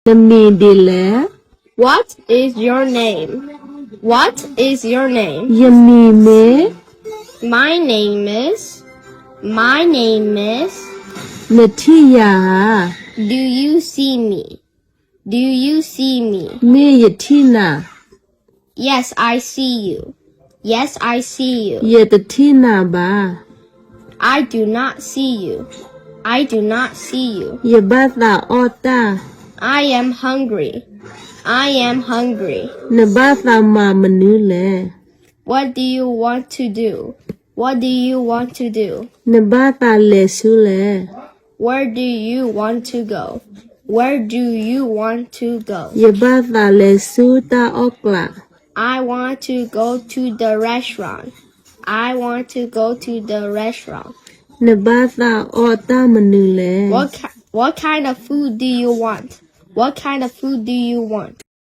နမံၤဒ်လဲၣ်. What is your name? What is your name? ယမံၤမ့ၢ်. My name is. My name is. နထံၣ်ယၤဧါ. Do you see me? Do you see me? မ့ၢ်ယထံၣ်နၤ. Yes, I see you. Yes, I see you. ယတထံၣ်နၤဘၣ်. I do not see you. I do not see you. ယဘၣ်သးအီၣ်တၢ်. I am hungry. I am hungry. နဘၣ်သးမၤမနုၤလဲၣ်. What do you want to do? What do you want to do? နဘၣ်သးလဲၤဆူလဲၣ်. Where do you want to go? Where do you want to go? ယဘၣ်သးလဲၤဆူတၢ်အီၣ်ကျး. I want to go to the restaurant. I want to go to the restaurant. နဘၣ်သးအီၣ်တၢ်မနုၤလဲၣ်. What, ki- what kind of food do you want? What kind of food do you want?